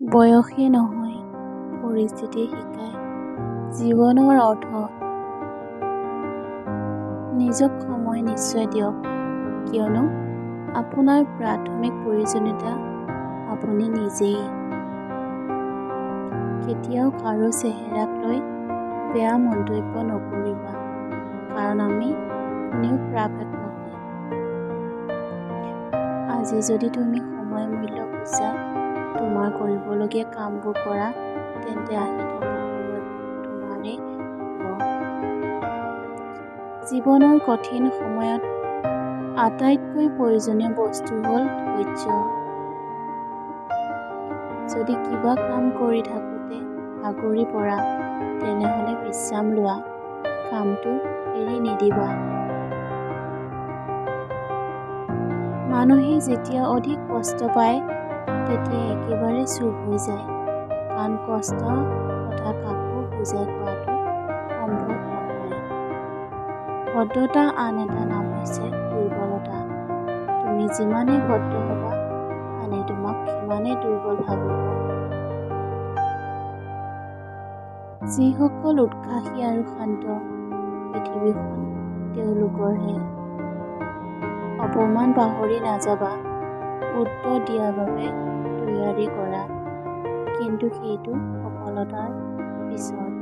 বয়সে নহয়, পৰিস্থিতিয়ে শিকায় জীৱনৰ অৰ্থ। নিজক সময় নিশ্চয় দিয়ক, কিয়নো আপোনাৰ প্ৰাথমিক প্ৰয়োজনীয়তা আপুনি নিজেই। কেতিয়াও কাৰো চেহেৰাক লৈ বেয়া মন্তব্য নকৰিবা, কাৰণ আমি কোনেও পাৰফেক্ট নহয়। আজি যদি তুমি সময়ৰ মূল্য বুজা, তোমাৰ কৰিবলগীয়া কামবোৰ কৰা, তেন্তে আহি থকা সময়বোৰ তোমাৰেই হ'ব। জীৱনৰ কঠিন সময়ত আটাইতকৈ প্ৰয়োজনীয় বস্তু হ'ল ধৈৰ্য। যদি কিবা কাম কৰি থাকোঁতে ভাগৰি পৰা, তেনেহ'লে বিশ্ৰাম লোৱা, কামটো এৰি নিদিবা। মানুহে যেতিয়া অধিক কষ্ট পায়, তেতিয়া একেবাৰে চুপ হৈ যায়, কাৰণ কষ্টৰ কথা কাকো বুজাই কোৱাটো সম্ভৱ নহয়। ভদ্ৰতাৰ আন এটা নাম হৈছে দুৰ্বলতা। তুমি যিমানেই ভদ্ৰ হ'বা, আনে তোমাক সিমানেই দুৰ্বল ভাবিব। যিসকল উৎসাহী আৰু শান্ত, পৃথিৱীখন তেওঁলোকৰহে। অপমান পাহৰি নাযাবা, উত্তৰ দিয়াৰ বাবে তৈয়াৰী কৰা, কিন্তু সেইটো সফলতাৰ পিছত।